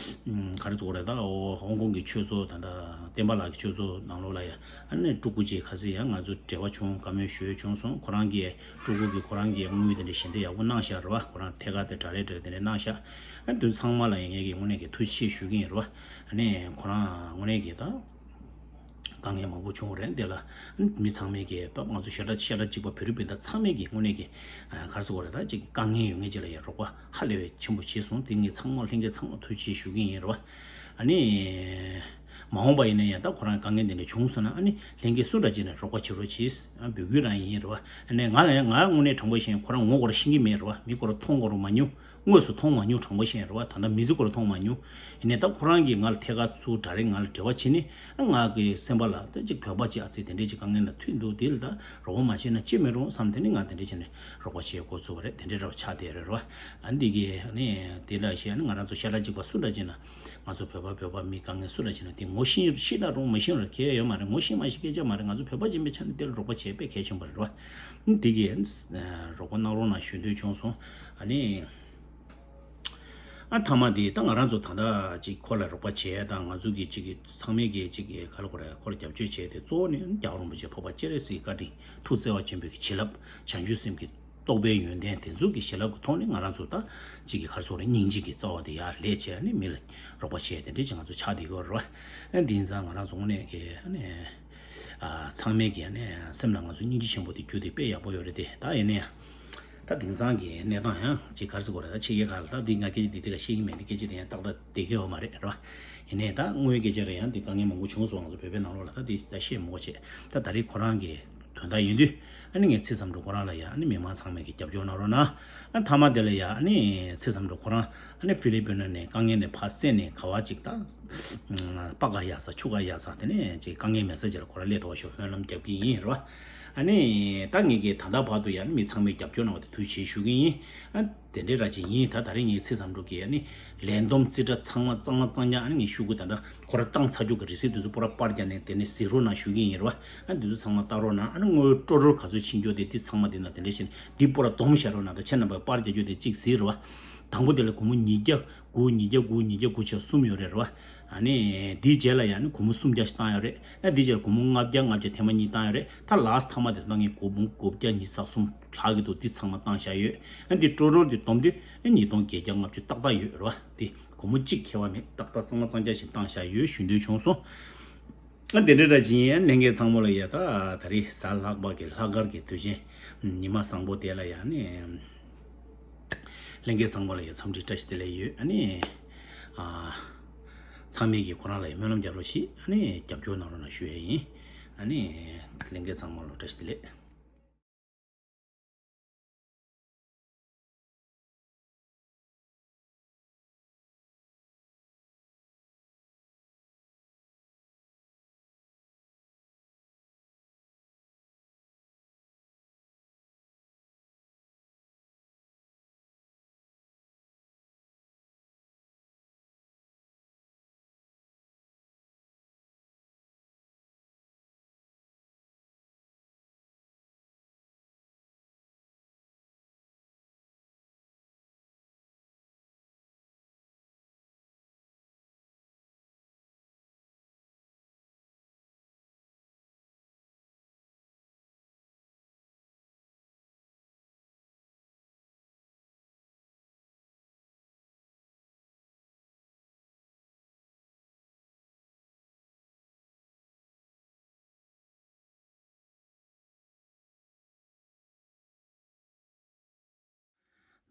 ཨམ་ག་རེ་ཟེར་དགོས་རེད། ད་ཨོ་ཧོང་ཀོང་གི་ཆོས་ཚོགས་ད་ལྟ་བསྟན་པ་ལགས་ཀྱི་ཆོས་ཚོགས་ནང་ལོགས་ལ་ཡ་ཨ་ནི་སྤྲུལ་སྐུ་ཅིག་ཁ་སང་ཡ་ང་ཚོ་འབྲེལ་བ་བྱུང་། བཀའ་མོལ་ཞུ་ཡས་བྱུང་སོང་། ཁོ་རང་གིས་སྤྲུལ་སྐུ་གིས་ཁོ་རང་གིས་དངུལ་དེ་འདྲ་ཞལ་འདེབས་ཡག་པོ་གནང་ཤག་རེད་བ། ཁོ་རང་ཐད་ཀར་དེ་དྲ་རེ་དྲ་རེ་དེ་འདྲ་གནང་ཤག་ཨ་དེ་ཚང་མ་ལ་ཡ་ངས་ཀྱིས་དངོས་གནས་ཀྱི་ཐུགས་རྗེ་ཆེ་ཞུ་གི་ཡིན་རེད་བ། ཨ་ནི་ཁོ་རང་དངོས་གནས་ཀྱི་ད། དཀའ་ངལ་མང་པོ་བྱུང་བ་རེད། དེ་ལ་མི་ཚང་མས་ཀྱི་ང་ཚོ་ཤ་ཁྲག་ཤ་ཁྲག་གཅིག་པ་བོད་རིགས་སྤུན་ཟླ་ཚང་མས་ཀྱི་དངོས་གནས་ཀྱི་ག་རེ་ཟེར་དགོས་རེད། ད་ཅིག་དཀའ་ངལ་ཡོད་མཁན་ཅིག་ལ་ཡང་རོགས་པ་ཧ་ལས་པའི་ཆེན་པོ་བྱས་སོང་། དེ་ངས་ཚང་མ་ལྷན་རྒྱས་ཚང་མ་ཐུགས་རྗེ་ཆེ་ཞུ་གི་ཡིན་རེད་བ། ཨ་ནི་མ་འོངས་པ་ཡིན་ན་ཡང་ད་ཁོ་རང་དཀའ་ངལ་འདི་འདྲ་བྱུང་སོང་ན་ཨ་ནི་ལྷན་རྒྱས་སུ་འདྲ་ཅིག་ནས་རོགས་པ་བྱེད་རོགས་བྱེད་འབོད་སྐུལ་རང་ཡིན་རེད་བ། ཨ་ནི་ང་ཡང་ང་དངོས་གནས་དྲང་པོ་བཤད་ཁོ་རང་ངོ་སྐོར་ཤེས་ཀྱི་མེད་རེད་བ། མི་སྐོར་མཐོང་སྐོར་མ་མྱོང་། དངོས་སུ་མཐོང་མ་མྱོང་། དྲང་པོ་བཤད་རེད་བ། ད་ལྟ་མི་ཚེ་སྐོར་མཐོང་མ་མྱོང་། ཡིན་ནའི་ད་ཁོ་རང་གིས་ང་ལ་ཐད་ཀར་ཚུར་ཌའི་རེག་ང་ལ་འབྲེལ་བ་བྱས་ནས་ང་གི་སེམས་པ་ལ་ད་ཅིག་བོད་པ་ཅིག་ཨ་ཙི་དེ་འདྲས་ཅིག་དཀའ་ངལ་ན་ཐུག་འདུག་དེ་ལ་ད་རོགས་པ་མ་བྱས་ན་ཅི་མི་རུང་བསམ། དེ་ནས་ང་དེ་འདྲས་བྱས་ནས་རོགས་པ་བྱེད་འགོ་ཚུགས་པ་རེད། དེ་འདྲས་ར་བ་ཆགས་བསྡད་རེད་རེད་བ། ཨ་འདི་གི་ཨ་ནི་དེ་འདྲ་བྱས་ཨ་ནི་ང་རང་ཚོ་ཤ་ཁྲག་གཅིག་པ་སུ་འདྲ་ཅིག་ན་ང་ཚོ་བོད་པ་བོད་པ་མི་དཀའ་ངལ་སུ་འདྲ་ཅིག་ན་དེ་ངོ་ཤེས་ཤེས་ན་རུང་མ་ཤེས་རུང་གལ་ཡོད་མ་རེད། ངོ་ཤེས་མ་ཤེས་སྐད་ཆ་མ་རེད། ང་ཚོ་བོད་པ་ཅིག་ཡིན་པའི་ཆ་ནས་དེ་ལ་རོགས་པ་བྱས་དཔེ་གལ་ཆེན་པོ་རེད་རེད་བ། འདི་གི་རོགས་པ་གནང་རོགས་གནང་ཞུ་འདོད་བྱུང་སོང་། ཨ་ནི། ཨ་མཐའ་མ་དེ་ད་ང་རང་ཚོ་ད་ལྟ་ཅིག་ཁོ་ལ་རོགས་པ་བྱས་དང་ང་ཚོ་གི་ཅིག་གི་ཚང་མས་གི་ཅིག་གི་ག་ལ་ཁོ་ར་ཁོ་ལ་རྒྱབ་སྐྱོར་བྱས་ཏེ་གཙོ་བོ་ནི་རྒྱལ་བ་རིན་པོ་ཆེ་འཕགས་པ་སྤྱན་རས་གཟིགས་བཀའ་དྲིན་ཐུགས་བརྩེ་བ་ཆེན་པོའི་གི་བྱིན་རླབས་བྱང་ཆུབ་སེམས་ཀྱི་རྟོགས་པའི་ཡོན་ཏན་དེ་ཚོ་གི་བྱིན་རླབས་ཀྱི་ཐོག་ནས་ང་རང་ཚོ་ད་ཅིག་གི་ག་རེ་ཟེར་དགོས་རེད། སྙིང་རྗེ་གི་རྩ་བ་དེ་ཡར་སླེབས་བྱས་ནས་མི་ལ་རོགས་པ་བྱས་དེ་འདྲས་ཅིག་ང་ཚོ་ཆགས་བསྡད་ཡོད་རེད་བ། ཨ་འདི་ཡིན་ཙང་ང་རང་ཚོ་དངོས་གནས་ཀྱི་ཨ་ནི། ཨ་ཚང་མས་ཀྱི་ཨ་ནི་སེམས་ལ་ང་ཚོ་སྙིང་རྗེ་ཆེན་པོ་དེ་རྒྱུ་དེ་དཔེ་ཡག་པོ་ཡོད་རེད་དེ། ད་ཡིན་ན་ཡང་ད་དེང་སང་གི་གནས་སྟངས་ཡང་ཅིག་ག་རེ་ཟེར་དགོས་རེད། ད་ཕྱི་རྒྱལ་ཁག་ལ་ད་འདི་ང་སྐད་ཆ་འདི་དེ་ལ་བཤད་ཀྱི་མེད། འདི་སྐད་ཆ་དེ་ཡང་ཏག་ཏག་བསྡད་ཀྱི་ཡོད་མ་རེད་རེད་བ། ཡིན་ནའི་ད་དངོས་ཡོད་སྐད་ཆ་རེད། ཡང་འདི་དཀའ་ངལ་མང་པོ་བྱུང་སོང་། ང་ཚོ་བོད་པའི་ནང་ལོགས་ལ་ད་འདི་ད་བཤད་མི་དགོས་བྱས། ད་ད་རེས་ཁོ་རང་གི་དོན་དག་ཡིན་དུས་ཨ་ནི་ངས་ཚིག་ཙམ་འགྲོ་ཁོ་རང་ལ་ཡ་ཨ་ནི་མི་མང་ཚང་མས་ཀྱི་རྒྱབ་སྐྱོར་གནང་རོགས་གནང་། ཨ་མཐའ་མ་དེ་ལ་ཡ་ཨ་ནི་ཚིག་ཙམ་འགྲོ་ཁོ་རང་ཨ་ནི་ཧྥི་ལི་པིན་ནས་དཀའ་ངལ་ནས་ཕར་བསད་ནས་ག་བ་ཅིག་ད་པ་ག་ཡག་ས་ཆུ་ག་ཡག་ས་དེ་ནས་ཅིག་དཀའ་ངལ་མེད་ས་ཅིག་ལ་ཁོ་རང་སླེབས་ཐུབ་པ་ཤོག་སྨོན་ལམ་རྒྱབ་ཀྱི་ཡིན་རེད་བ། ཨ་ནི་ད་ངས་ཀྱི་ད་ལྟ་བར་དུ་ཡ་ཨ་ནི་མི་ཚང་མས་རྒྱབ་སྐྱོར་གནང་བ་དེ་ཐུགས་རྗེ་ཆེ་ཞུ་གི་ཡིན། ཨ་དེ་འདྲའི་ར་ཅིག་ཡིན། ད་ད་རེས་ངའི་ཚིག་ཙམ་འགྲོ་གི་ཨ་ནི་ལས་བསྡོམས་རྩིས་ཁྲ་ཚང་མ་གཙང་མ་གཙང་རྐྱང་ཨ་ནི་ངས་ཞུ་དགོས། ད་ལྟ་ཁོ་ར་བཏང་ཚར་རྒྱུ་གི་རི་སིབ་དེ་ཚོ་པུ་ར་པར་རྒྱག་ནས་དེ་ནས་ཟེ་རོ་ནང་ཞུ་གི་ཡིན་རེད་བ། ཨ་འདི་ཚོ་ཚང་མ་ལྟ་རོགས་གནང་། ཨ་ནི་དངུལ་ཊོ་ཊལ་ག་ཚོད་ཕྱིན་རྒྱུ་དེ་འདི་ཚང་མ་འདི་ན་དེ་འདྲ་བྱས་ནས་འདི་པུ་ར་སྡོམ་བཞག་རོགས་གནང་། ད་ཁྱེད་རྣམ་པས་པར་རྒྱག་རྒྱུ་དེ་གཅིག་གཟིགས་རེད་བ། དང་པོ་དེ་ལ་སྒོར་མོ་ཉིས་བརྒྱ་དགུ། ཉིས་བརྒྱ་དགུ། ཉིས་བརྒྱ་དགུ་བྱས་གསུམ་ཡོད་རེད་རེད་བ། ཨ་ནི་འདིའི་རྗེས་ལ་ཡང་ནི་སྒོར་མོ་སུམ་བརྒྱ་ཞིག་བཏང་ཡོད་རེད། ཨ་འདིའི་རྗེས་ལ་སྒོར་མོ་ལྔ་བརྒྱ་ལྔ་བརྒྱ་ཐེངས་མ་གཉིས་བཏང་ཡོད་རེད། ད་ལཱསི་མཐའ་མ་དེ་ད་ངས་སྒོར་མོ་སྒོར་བརྒྱ་ཉི་ཤུ་རྩ་གསུམ་ལྷག་གི་འདུག་འདི་ཚང་མ་བཏང་བཞག་ཡོད། ཨ་འདི་ཊོ་ཊལ་འདི་བསྡོམས་དུས་ཨ་ཉིས་སྟོང་བརྒྱད་བརྒྱ་ལྔ་བཅུ་ཏག་ཏག་ཡོད་རེད་བ། འདི་སྒོར་མོ་གཅིག་ཁྱད་པར་མེད། ཏག་ཏག་གཙང་མ་གཙང་རྐྱང་ཞིག་བཏང་བཞག་ཡོད་ཞུ་འདོད་བྱུང་སོང་། ཨ་དེ་འདྲ་འདྲ་ཅིག་ཡིན། ཨ་ལྷན་རྒྱས་ཚང་མ་ལ་ཡ་ད་ད་རེས་གཟའ་ལྷག་པ་གི་ལྷག་དཀར་གྱི་དུས་ཆེན་ཉི་མ་བཟང་པོ་དེ་ལ་ཡ་ནི་ལྷན་རྒྱས་ཚང་མ་ལ་ཡ་འཚམས་འདྲི་བཀྲ་ཤིས་བདེ་ལེགས་ཡོད། ཨ་ནི་ཨ་ཚང་མས་ཀྱིས་ཁོ་རང་ལ་ཡ་སྨོན་ལམ་རྒྱབ་རོགས་བྱེད། ཨ་ནི་རྒྱབ་སྐྱོར་གནང་རོགས་གནང་ཞུ་ཡ་ཡིན། ཨ་ནི་ལྷན་རྒྱས་ཚང་མ་ལ་བཀྲ་ཤིས་བདེ་ལེགས།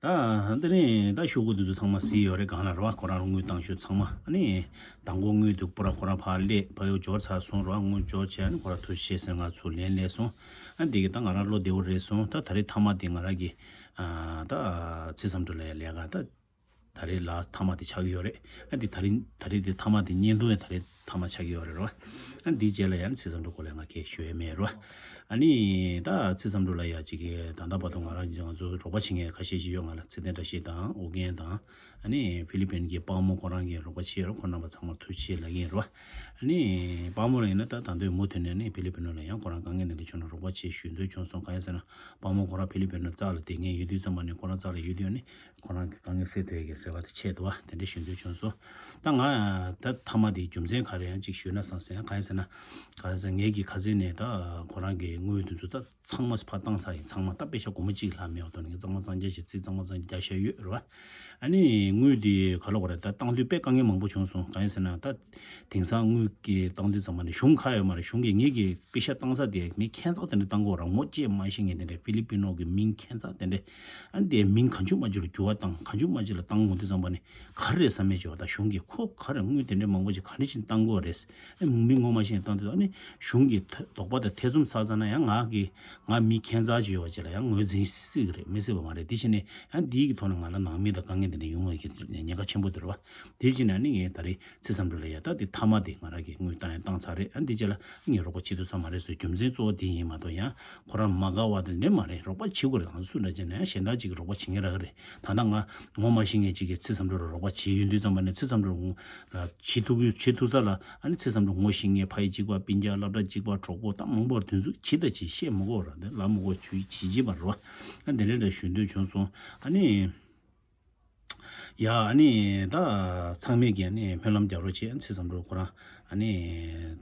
ད་དེ་ནས་ད་ཤོག་གུ་དེ་ཚོ་ཚང་མ་གཟིགས་ཡོད་རེད། གང་ལ་རེད་བ། ཁོ་རང་དངུལ་བཏང་ཤོག་ཚང་མ། ཨ་ནི་དང་པོ་དངུལ་དེ་པུ་ར་ཁོ་རང་ཕར་སླེབས། ཕ་ཡུལ་འབྱོར་ཚར་སོང་རེད་བ། དངུལ་འབྱོར་བྱས། ཨ་ནི་ཁོ་རང་ཐུགས་རྗེ་ཆེ་ཟེར་ང་ཚོ་ལན་སླེབས་སོང་། ཨ་འདི་གི་ད་ང་རང་བློ་བདེ་བོ་རེད་སོང་། ད་ད་རེས་མཐའ་མ་དེ་ང་རང་གི་ཨ་ད་ཚེ་བསམ་གྲུབ་ལགས་ལས་ཀ་ད། ད་རེས་ལ་མཐའ་མ་དེ་ཆགས་ཀྱི་ཡོད་རེད། ཨ་འདི་ད་རིང་ད་རེས་དེ་མཐའ་མ་དེ་བརྙན་ཐུང་ཡང་ད་རེས་མཐའ་མ་ཆགས་ཀྱི་ཡོད་རེད་རོ། ཨ་འདིའི་རྗེས་ལ་ཡང་ཚེ་བསམ་གྲུབ་སྐོར་ལ་ང་སྐད་ཞུ་ཡས་མེད་རོ། ཨ་ནི་ད་ཚེ་བསམ་གྲུབ་ལ་ཡ་གཅིག་གིས་ད་ལྟ་བར་དུ་ང་རང་ང་ཚོ་རོགས་པ་བྱེད་མཁན་ཁ་ཤས་ཤིག་ཡོད། ང་ལ་ཚེ་བརྟན་བཀྲ་ཤིས་དང་ཨོ་རྒྱན་དང་། ཨ་ནི་ཧྥི་ལི་པིན་གྱི་དཔའ་མོ་ཁོ་རང་གིས་རོགས་པ་བྱས་ཡོད་རོ། ཁོ་རྣམ་པ་ཚང་མ་ཐུགས་རྗེ་ཆེ་ལབ་ཀྱི་ཡིན་རོ། ཨ་ནི་དཔའ་མོ་ལ་ཡིན་ན་ད་ད་དུང་མུ་མཐུད་ནས་ནི་ཧྥི་ལི་པིན་ལ་ཡང་ཁོ་རང་དཀའ་ངལ་འདི་འདྲ་བྱུང་ན་རོགས་པ་བྱེད་ཞུ་འདོད་བྱུང་སོང་། གང་ཡིན་ཟེར་ན་དཔའ་མོ་ཁོ་རང་ཧྥི་ལི་པིན་ལ་རྩ་ལ་བསྡད་མཁན་ཡོད་དུས་ཙམ་པ་ནས་ཁོ་རང་རྩ་ལ་ཡོད་དུས་ནི། ཁོ་རང་གི་དཀའ་ངལ་སེལ་ཐུབ་ཡག་གི་རེ་བ་དེ་ཆེད་དུ་བ་དེ་འདྲ་ཞུ་འདོད་བྱུང་སོང་། ད་ང་ད་མཐའ་མ་དེའི་རྒྱུ་མཚན་ག་རེ་ཡང་གཅིག་ཞུས་ན་བསམ་སོང་། ཡང་གང་ཡིན་ཟེར་ན། གང་ཡིན་ཟེར་ན་ངེད་ཀྱི་ཁ་སང་ནས་ད་ཁོ་རང་གི་དངུལ་དེ་ཚོ་ད་ཚང་མ་ཕར་བཏང་ཚར་ཡིན། ཚང་མ་ད་པེ་ཤ་སྒོར་མོ་གཅིག་ལྷག་མེད་པ་དོ་ནི་གཙང་མ་གཙང་རྐྱང་ཞིག་རྩིས་གཙང་མ་གཙང་རྐྱང་རྒྱག་བཞག་ཡོད་རེད་བ། ཨ་ནི་དངུལ་དེ་ག་ལ་གོ་རེད། ད་བཏང་དུས་དཔེ་དཀའ་ངལ་མང་པོ་བྱུང་སོང་། གང་ཡིན་ཟེར་ན་ད་དེང་སང་དངུལ་གྱི་བཏང་དུས་ཙམ་པ་ནས་གཞུང་ཁག་ཡོད་མ་རེད། གཞུང་གིས་ངེད་ཀྱི་པེ་ཤ་བཏང་ས་དེ་མི་ཁྱད་མཚར་དེ་འདྲ་བཏང་གི་ཡོད་རེད། ངོ་བཅད་མ་ཤེས་མཁན་དེ་འདྲ་ཧྥི་ལི་པི་ནོ་གི་མིང་ཁྱད་མཚར་དེ་འདྲ། ཨ་ནི་དེ་མིང་གང་བྱུང་མ་བྱུང་ལ་འགྱུར་བ་བཏང་། གང་བྱུང་མ་བྱུང་ལ་བཏང་འོང་དུས་ཙམ་པ་ནི་ག་རེ་རེད་བསམ་མེད་བྱས་པ། ད་གཞུང་གིས་ཁོ་ག་རེ་དངུལ་དེ་འདྲ་མང་པོ་ཞིག་ག་རེ་བྱས་བཏང་གི་ཡོད་རེད། ཨ་མི་ངོ་མ་ཤེས་བཏང་དུས། ཨ་ནི་གཞུང་གིས་ཐ་དོགས་པ་དང་ཐེ་ཚོམ་ཟ་ཙ་ན་ཡང་ང་གི་ང་མི་ཁྱད་མཚར་ཅིག་ཡོད་པ་ཅིག་ལ་ཡང་ངོས་འཛིན་སྲིད་ཀྱི་རེད། མི་སྲིད་པ་མ་རེད། དེ་བྱས་ནས་ཡང་འདི་གི་ཐོག་ནས་ང་ལ་ནང་མི་དང་དཀའ་ངལ་དེ་འདྲ་ཡོང་བའི་གི་ཉེན་ཁ་ཆེན་པོ་དེ་རེད་བ། དེ་བྱས་ནས་ཨ་ནི་ངས་ད་རེས་ཚེ་བསམ་གྲུབ་ལ་ཡ་ད་དེ་མཐའ་མ་དེ་ང་རང་གིས་དངུལ་བཏང་ཡང་བཏང་ཚར་རེད། ཨ་འདི་རྗེས་ལ་ངས་རོགས་པ་བྱེད་ཐུབ་ས་མ་རེད་ཟེར། རྒྱུ་མཚན་གཙོ་བོ་དེ་ཡིན་མ་གཏོགས་ཡང་ཁོ་རང་མ་དགའ་བ་དེ་འདྲ་མ་རེད། རོགས་པ་བྱེད་དགོས་རེད། ང་ཚོ་སུ་འདྲ་བྱས་ན་ཡང་གཞན་དག་ཅིག་གིས་རོགས་པ་བྱེད་མཁན་རག་གི་རེད། ད་ལྟ་ང་ངོ་མ་ཤེས་མཁན་ཅིག་གིས་ཚེ་བསམ་གྲུབ་ལ་རོགས་པ་བྱེད་ཡོང་དུས་ཙམ་པ་ནས་ཚེ་བསམ་གྲུབ་ལ་བྱེད་ཐུབ་ཀྱི་བྱེད་ཐུབ་ས་ལ། ཨ་ནི་ཚེ་བསམ་གྲུབ་ངོ་ཤེས་མཁན་ཕ་ཡུལ་གཅིག་པ་སྤུན་ཀྱག་སློབ་གྲྭ་གཅིག་པ་གྲོགས་པོ་ད་མང་པོར་དེ་ཚོ་བྱེད་ད་བྱེད་བཤད་མི་དགོས་ར། དེ་ལབ་མི་དགོས། ཇུས་བྱེད་བྱེད་པ་རེད་བ། ཨ་དེ་འདྲ་འདྲ་ཞུ་འདོད་བྱུང་སོང་། ཨ་ནི། ཡ་ཨ་ནི་ད་ཚང་མས་ཀྱིས་ཨ་ནི་སྨོན་ལམ་རྒྱག་རོགས་བྱེད། ཨ་ནི་ཚེ་བསམ་གྲུབ་ཁོ་རང་ཨ་ནི་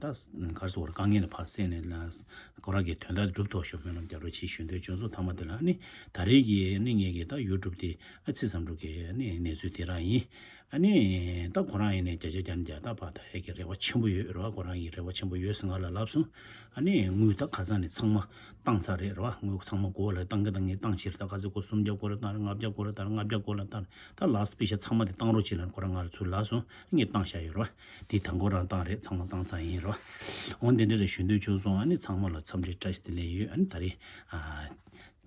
ད་ག་རེ་ཟེར་དགོས་རེད། དཀའ་ངལ་ནས་ཕར་སེལ་ནས་ལ་ཁོ་རང་གི་དོན་དག་སྒྲུབ་ཐུབ་ཤོག་སྨོན་ལམ་རྒྱག་རོགས་བྱེད་ཞུ་འདོད་བྱུང་སོང་། མཐའ་མ་དེ་ལ་ཨ་ནི་ད་རེས་ཀྱི་ཨ་ནི་ངེད་ཀྱི་ད་ཡུ་ཊུབ་དེ་ཨ་ཚེ་བསམ་གྲུབ་ཀྱི་ཨ་ནི་གནས་ཚུལ་དེ་རང་ཡིན། ཨ་ནི་ད་ཁོ་རང་ཡིན་ནའི་བརྒྱ་ཆ་བརྒྱ་ནས་བརྒྱ་ད་ཕར་ད་ཡ་གི་རེ་བ་ཆེན་པོ་ཡོད་རེད་བ། ཁོ་རང་གི་རེ་བ་ཆེན་པོ་ཡོད་ཟེར་ང་ལ་ལབ་སོང་། ཨ་ནི་དངུལ་ད་ཁ་སང་ནས་ཚང་མ་བཏང་ཚར་རེད་རེད་བ། དངུལ་ཚང་མ་སྒོ་ལ་བཏང་གི་བཏང་གི་བཏང་ཕྱིར་ད་ག་ཚོད་སྒོར་སུམ་བརྒྱ་སྒོར་ལ་བཏང་རེད། ལྔ་བརྒྱ་སྒོར་ལ་བཏང་རེད། ལྔ་བརྒྱ་སྒོར་ལ་བཏང་རེད། ད་ལགས་སོ་པེ་ཤ་ཚང་མ་དེ་བཏང་རོགས་བྱེད་ལབ་ཁོ་རང་ང་ལ་ཚུར་ལབ་སོང་། ངས་བཏང་བཞག་ཡོད་རེད་བ། དེ་དང་པོ་རང་བཏང་རེད། ཚང་མ་བཏང་ཚར་ཡིན་རེད་བ། འོ་འདི་འདྲ་རེད་ཞུ་འདོད་བྱུང་སོང་། ཨ་ནི་ཚང་མ་ལ་འཚམས་འདྲི་བཀྲ་ཤིས་བདེ་ལེགས་ཡོད། ཨ་ནི་ད་རེས་ཨ།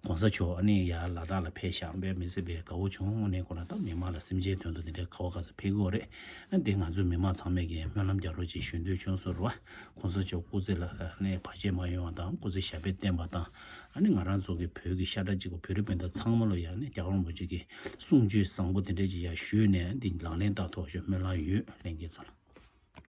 གོང་ས་མཆོག་ཨ་ནི་ཡར་ལ་དྭགས་ལ་ཕེབས་ཤག་པས་མི་སྲིད་པའི་དགའ་བོ་བྱུང་། ཨ་ནི་ཁོ་རང་ད་མི་མང་ལ་སེམས་ཅན་དོན་དུ་འདི་འདྲའི་ཁ་བ་ག་ས་ཕེབས་ཀྱི་ཡོད་རེད། ཨ་འདི་ང་ཚོའི་མི་མང་ཚང་མས་ཀྱི་སྨོན་ལམ་རྒྱག་རོགས་ཅིག་ཞུ་འདོད་བྱུང་སོང་རེད་བ། གོང་ས་མཆོག་སྐུ་ཚེ་ལ་ཨ་ནི་བར་ཆད་མ་ཡོང་བ་དང་། སྐུ་ཚེ་ཞབས་པད་བརྟན་པ་དང་། ཨ་ནི་ང་རང་ཚོ་གི་བོད་ཀྱི་ཤ་ཁྲག་གཅིག་པ་བོད་རིགས་སྤུན་ཟླ་ཚང་མ་ལ་ཡང་ནི་རྒྱལ་བ་རིན་པོ་ཆེ་གི་གསུང་ཆོས་བཟང་པོ་དེ་འདྲས་ཅིག་ཡར་ཞུས་ནས་འདི་ལག་ལེན་བསྟར་ཐུབ་ཤོག་སྨོན་ལམ་ཡོད། ལྷན་རྒྱས་ཚོ་ལ།